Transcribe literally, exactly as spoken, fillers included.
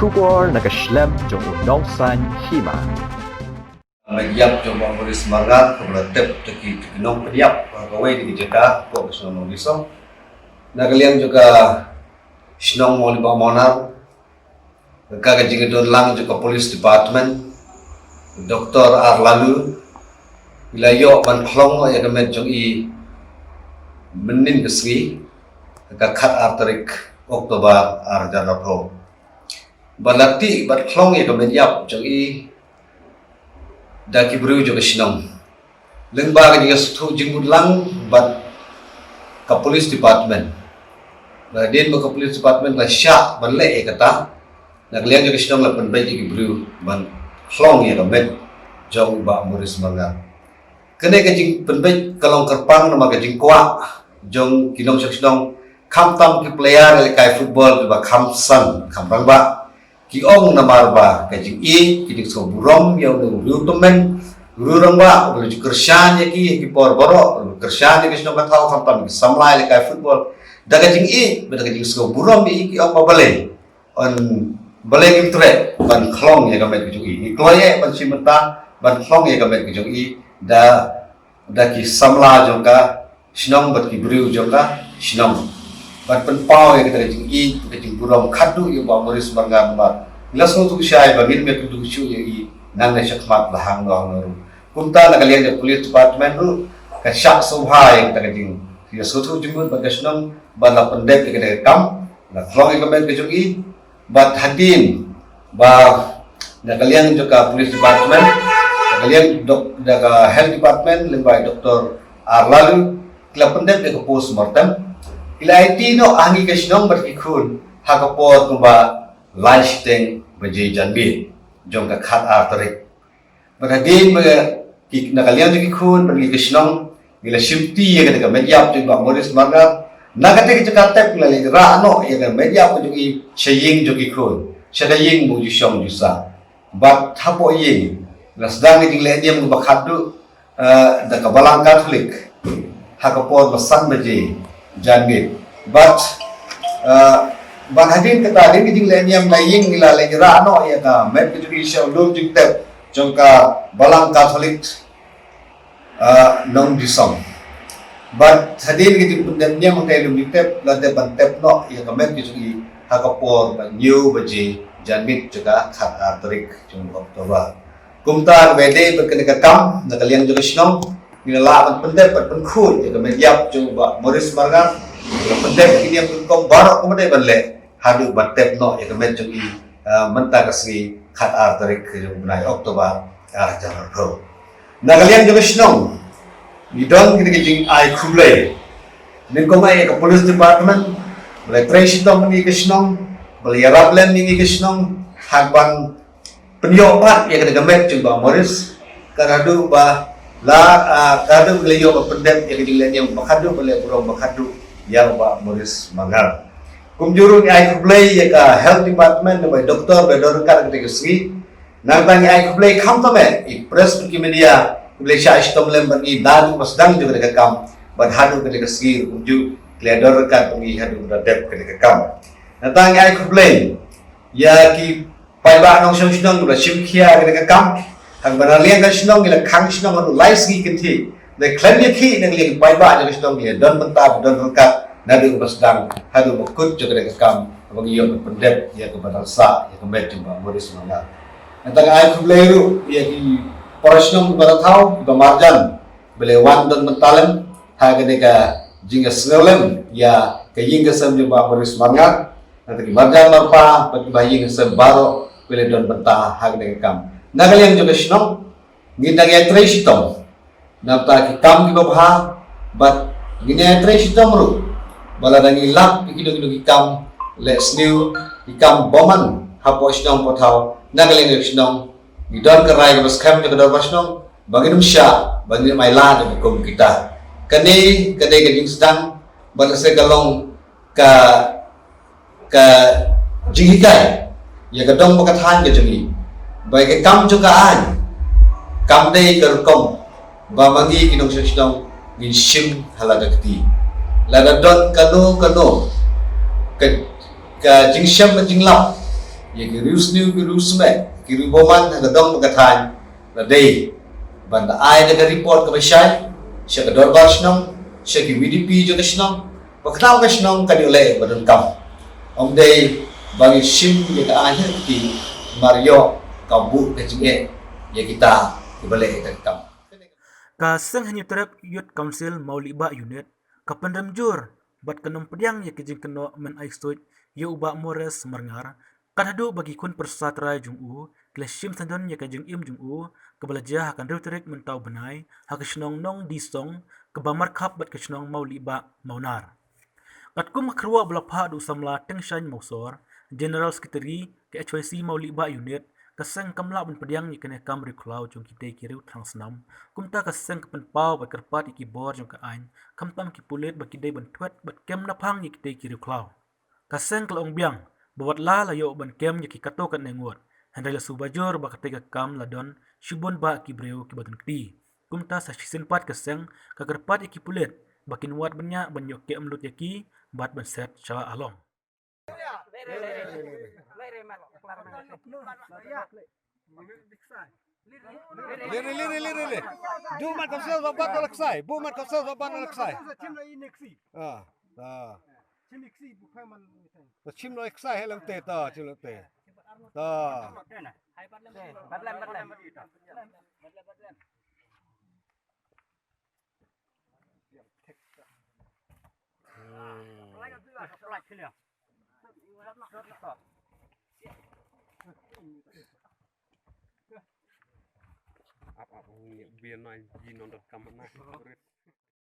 Khubor na ka shlem jong u nongsan hima. Met ïap jong Bah Maurice Marngar kaba la tep da ki nongpynïap ha kawei na ki jaka hapoh ka shnong Nongdisong. Na ka liang jong ka shnong Mawlyngbah Mawnar, ka ka jingdon lang jong ka Police Department, Doctor R Laloo, i la ïoh ban khlong ïa ka met jong i mynnin ka sngi, ka khat ar tarik October ar hajar arphew. Ba la tih bad khlong ïa ka met ïap jong i da ki briew jong ka shnong. Lyngba ka jingïasngewthuh jingmut lang bad ka Police Department. Ba hadien ba ka Police Department la shah ban leh ïa kata, na ka liang jong ka shnong la pynbeit ïa ki briew ban khlong ïa ka met jong Bah Maurice Marngar. Kane ka jingpynbeit ka long kyrpang namar ka jingkwah jong ki nongshong shnong, khamtam ki player ïalehkai football kiba kham san kham rangbah. Ki ong namar ba ka jingïeit, ka jingsngewburom ïa u briew tymmen, u rangbah, u la ju kyrshan ïa ki ha ki por baroh, u la kyrshan ïa ka shnong ka thaw, khamtam ki samla ïalehkai football. Da ka jingïeit bad da ka jingsngewburom ïa i ki ong ba balei, balei ngim treh ban khlong ïa ka met ka jong i. Ngi kloi eh ban shim bynta ban khlong ïa ka met ka jong i da, da ki samla jong ka shnong bad ki briew jong ka shnong. Ban pynpaw ïa kata ka jingïeit, ka jingburom khadduh ïa u Bah Maurice Marngar namar ngi la sngewthuh shai ba ngin ym ïakynduh shuh ïa i nangne shakhmat la hangno hangno ruh. Kumta na ka liang jong ka Police Department ruh ka shah sngewbha ïa kata ka jingïasngewthuh jingmut bad ka shnong ban la pyndep ïa kata ka kam, la khlong ïa ka met ka jong i. Bad hadien ba na ka liang jong ka Police Department, na ka liang dok-, da ka Health Department lyngba i Doctor R Laloo, ki la pyndep ïa ka post mortem. Ki la aiti noh ha ngi ka shnong bad ki khun ha ka por kumba lai shiteng baje janmiet jong ka khat ar tarik. Bad hadien ba ki, na ka liang jong ki khun bad ngi ka shnong, ngi la shimti ïa kata ka met ïap jong Bah Maurice Marngar. Na kata ka jaka tep ngi la leit rah noh ïa ka met ïap ka jong i sha ïing jong ki khun, sha ka ïing ba u ju shong ju sah. Bad hapoh ïing la sdang ka jingleh niam kaba khadduh, eh, da ka Balang Katholik ha ka por ba san baje janmiet. Bad, eh, bad hadien kata, hadien ka jingleh niam na ïing ngi la leit rah noh ïa ka met ka jong i sha u lum jingtep jong ka Balang Katholik, eh, Nongdisong. Bad hadien ka jingpyndep niam hangtai lum jingtep, la dep ban tep noh ïa ka met ka jong i ha ka por ba hynñiew baje janmiet jong ka khat ar tarik jong u October. Kumta kaba ïadei bad kane ka kam, na ka liang jong ka shnong ngi la lah ban pyndep bad pynkhuid ïa ka met ïap jong u Bah Maurice Marngar. Ngi la pyndep ïa ki niam ki rukom baroh kumba dei ban leh haduh ban tep noh ïa ka met jong i, ah, mynta ka sngi khat ar tarik jong u bnai October ar hajar arphew. Na ka liang jong ka shnong ngi don kine ki jingai khublei nyngkong ïa ka Police Department ba la trei shitom ïa ngi ka shnong, ba la ïarap lem ïa ngi ka shnong, hap ban pynïoh pat ïa kane ka met jong Bah Maurice, ka haduh ba la, ah, ka haduh ba la ïoh ba pyndep ïa ka jingleh niam ba khadduh, ba leh burom ba khadduh ïa Bah Maurice Marngar. Kumjuh ruh ngi ai khublei ïa ka Health Department, ba i doktor ba don ryngkat kane ka sngi. Nangta ngi ai khublei khamtam eh i press bad ki media kiba la shah shitom lem bad ngi naduh ba sdang jong kane ka kam bad haduh kane ka sngi ruh kumjuh ki la don ryngkat bad ngi haduh ba la dep kane ka kam. Nangta ngi ai khublei ïa ki paidbah nongshong shnong kiba la shim khia ïa kane ka kam. Ha kaba na liang ka shnong ngi la khang shnong haduh lai sngi kynthih. Ngi khlem ïa ki na ka liang paidbah jong ka shnong ngi la don bynta ba don ryngkat naduh ba sdang haduh ba kut jong kane ka kam, ba ngi ïoh ban pyndep ïa kaba dang sah ïa ka met jong Bah Maurice Marngar. Nangta ngi ai khublei ruh ïa ki para shnong kiba la thaw, kiba marjan ba la wan don bynta lem ha kane ka jingïasngew lem ïa ka ïing ka sem jong Bah Maurice Marngar. Nangta ki marjan marpa bad kiba ha ïing ha sem baroh ba la don bynta ha kane ka kam. Na ka liang jong ka shnong ngin dang ïai trei shitom namar ki kam kiba bha, bad ngin ïai trei shitom ruh ba lada ngi lap ïa kino kino ki kam leh sniew, ki kam bymman hapoh shnong hapoh thaw, na ka liang jong ka shnong ngi don ka rai kaba skhem jong ka dorbar shnong ba ngin ym shah, ba ngin ym ailad ïa ka kum kita. Kane ka dei ka jingsdang bad lehse ka long ka, ka jinghikai ïa ka dong ba ka thaiñ ka jong ngi ba ïa ka kam jong ka aiñ kam dei ka rukom ba ma ngi ki nongshong shnong ngin shim ha la ka kti. Lada don kano kano ka, ka jingshem ka jinglap Ïa ki riewsniew ki riewsmeh ki riewbymman ha ka dong bad ka thaiñ la dei ban da ai da ka report kaba shai sha ka dorbar shnong, sha ki VDP jong ka shnong, ba ka shnong kan ïoh leh ba donkam. Ym dei ba ngi shim ïa ka aiñ ha ka kti, mar ïoh ka buh ka jingeh ïa kita kiba leh ïa ka kam. Ka seng Hynñiewtrep Youth Council Mawlihbah Unit ka pynrem jur bad ka nongpdiang ïa ka jingkynnoh men ai suit ïa u Bah Mores Marngar, kat haduh ba ki khun pyrsa trai jong u ki la shim syndon ïa ka jingim jong u kaba la jia ha ka hynriew tarik mynta u bnai ha ka shnong Nongdisong kaba markhap bad ka shnong Mawlihbah Mawnar. Katkum ka kyrwoh ba la phah da u samla Tengshaiñ Mawsor, General Secretary ka H Y C Mawlihbah Unit, ka seng kam lah ban pdiang ïa kane ka kam riewkhlaw jong kitei ki riew thrang snam. Kumta ka seng ka pynpaw bad kyrpad ïa ki bor jong ka aiñ, khamtam ki pulit ba ki dei ban thwet bad kem naphang ïa kitei ki riewkhlaw. Ka seng ka la ong biang ba wat la la ïoh ban kem ïa ki katto katne ngut, hynrei la suba jur ba katei ka kam la don shibun bah ki briew kiba don kti. Kumta sa shisien pat ka seng ka kyrpad ïa ki pulit ba kin wad bniah ban ïoh kem lut ïa ki bad ban set sha la along. Liri, liri, liri, liri. Buh mat ka sel ba bat na laksai. Buh mat ka sel ba bat na laksai. Ah, ah. Ta chim no eksai he lam te, ta chim lam te. Ta. Hmm. Ap, ap, ngi bian na, ji non dot kam na.